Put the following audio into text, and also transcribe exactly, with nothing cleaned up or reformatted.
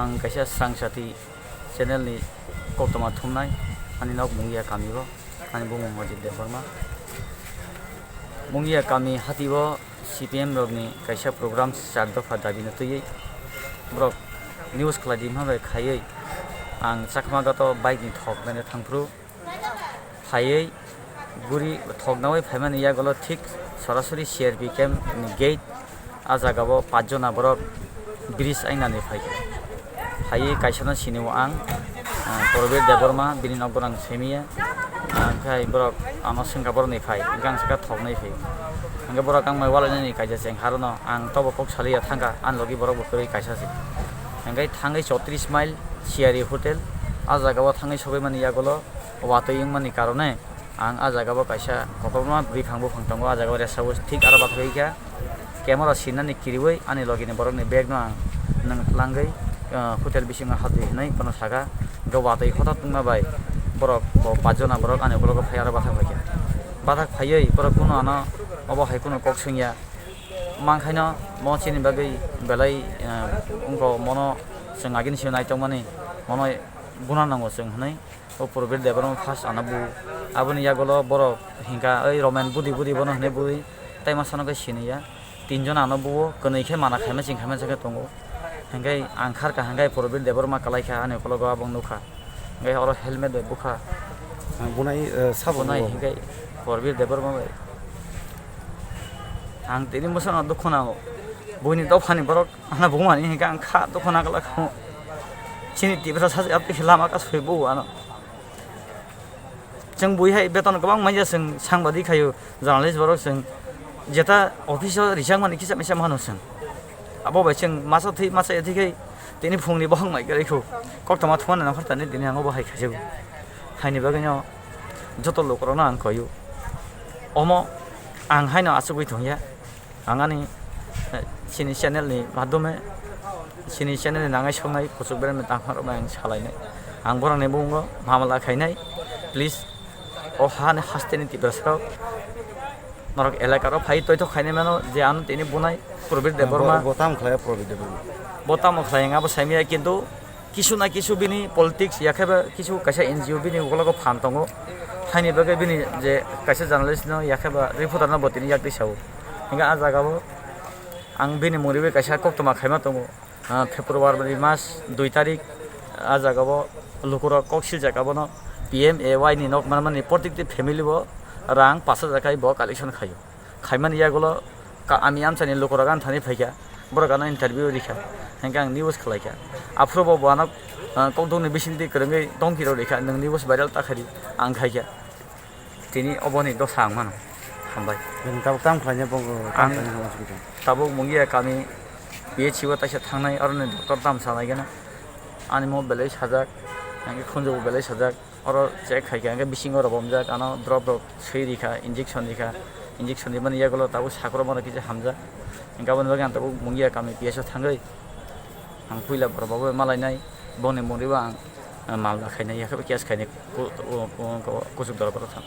Ang kaisa Srangsati channel ni koktwma thumnai, ani nok Mungia kami o, ani bumung Majid Debbarma. Mungia kami hati o C P M rokni kaisa program char dopha dabi no twiwi borok news khlai di ma bai khaiwi ang Chakma Ghat o bike ni thok naina thangphru. Phaiwi guri thoknaui phaimani yagulo thik sorasori C R P camp ni gate, a jagao pachjona borok bridge ainani phaikha. Phaiwi kaisano sinio ang, ah, Probir Debbarma, bini nokbo ang semiya. Ah, hwnkhe borok ano swngkha borokni phai, hwnkhe ang sakha thoknai phai. Hwnkhe borok ang mai walainani kaisa cheng harono ang tobo kok saliya thangkha, ani logi borokbo kwrwi kaisa se. Hwnkhe thangwi chottrish mile Siyari Hotel, a jagao thangwi sogwi mani yagulo watwi wngmani karone ang a jagao kaisa kokrokma bwkhang buphang tongo, a jagao resao thik aro bathai kha. Camera sinani kiriwi ani logini borokni bag no ang nwng tlangwi, ah, hotel bisingo habdi hinwi bono saka. Hwnkhe watwi hothak wngma bai borok bo pachjona borok ani ukologo phai aro bathak phaikha. Bathak phaiwi borok kunu ano obo hai kunu kok swngya. Mankhaino mo chini bagwi belai, ah, wngkha, mono chwng agini simi naitokmani, mono guna nango chwng hinwi. O Probir Debbarma first ano bu, aboni yagulo borok hingkha oi Roman budi budi bono hinwi bui tai masano khe siniya. Tinjon ano buo, kwnwi khe mana khaima ching khaima chakhe tongo. Hingkhe ang kharkha hingkhe Probir Debbarma kwlaikha ani ukologo abong nukha. Hingkhe oro helmet bai bukha. Ah, bunai, eh, sabo bunai buo. Hingkhe Probir Debbarma bai. Ang tini bwsano dukhu nango. Buini dophani borok ano bumani hingkhe ang kha dukhu nangla kha. Chini Tiprasa se apni lama ka soi bu ano. Chwng bui hai beton kwbang manya, chwng sangbadik khaio, journalist borok chwng jeta office o rijak mani kisa misa mano chwng. Abo bai chwng masa thwi masa ya thwi khai tini phungni bohong mai kwrwi khu. Koktwma thumani nongkhor tani tini ang obo hai khaijago. Haini bagwi no joto lukurokno ang koio. Omo ang haino achugwi thungya. Ang ani, eh, chini channel ni madhume, chini channel ni nangai songnai kuchuk berem ni tangma rok bai ang salainai. Ang borok ni bumungo mamala khainai. Please, o ha ni haste ni Tiprasa rok, norok elaka rok phai toithok khainai mano je ano tini bunai Probir Debbarma. Bo, bo tamo khlai Probir Debbarma? Bo tamo khlai ang abo saimaya, kintu kisu na kisu bini politics, yakhe ba kisu kaisa N G O bini ukologo phan tongo. Haini bagwi bini je kaisa journalist no, yakhe ba reporter no bo tini yak twi sao. Hingkhe a jagao ang bini muriwi kaisa koktwma khaima tongo. Ah, February mas dui tarik a jagao lukurok kok siljak abono P M A Y ni nok manmani protikti family bo rang pash hajar khai bo collection khaio. Khaimani yagulo ka-, ami amchaini lukurok ani thani phaikha, borok ano interview rikha, hingkhe ang news khlaikha. Aphuru bo bo ano, ah, kokdokni bisingtwi kwrwngwi tongkirok rikha, nwng news viral ta khaidi, ang khaikha. Tini oboni dosa ang mano. Hambai. Nwng tabuk tamo khlaina bo, tamo ang khlaina bo sugwi tong? Tabuk Mungia kami P H C o taisa thangnai, aroni doctor tamo sanai gana. Ani mo belai sajak, hingkhe khunjugo belai sajak. Oro check khai kha, hingkhe bisingo rw bomjak, ano drop rok swi rikha, injection rikha, injection rimani yagulo tabuk sakrok mano kisa hamjak. Hingkhe aboni bagwi ang tabuk Mungia kami P S o thangwi ang puila borok bo malainai, bongni mungribo ang, eh, mal khainai, yakhe case khainai ku-, ku-, ku-, kuchuk dorbar thang.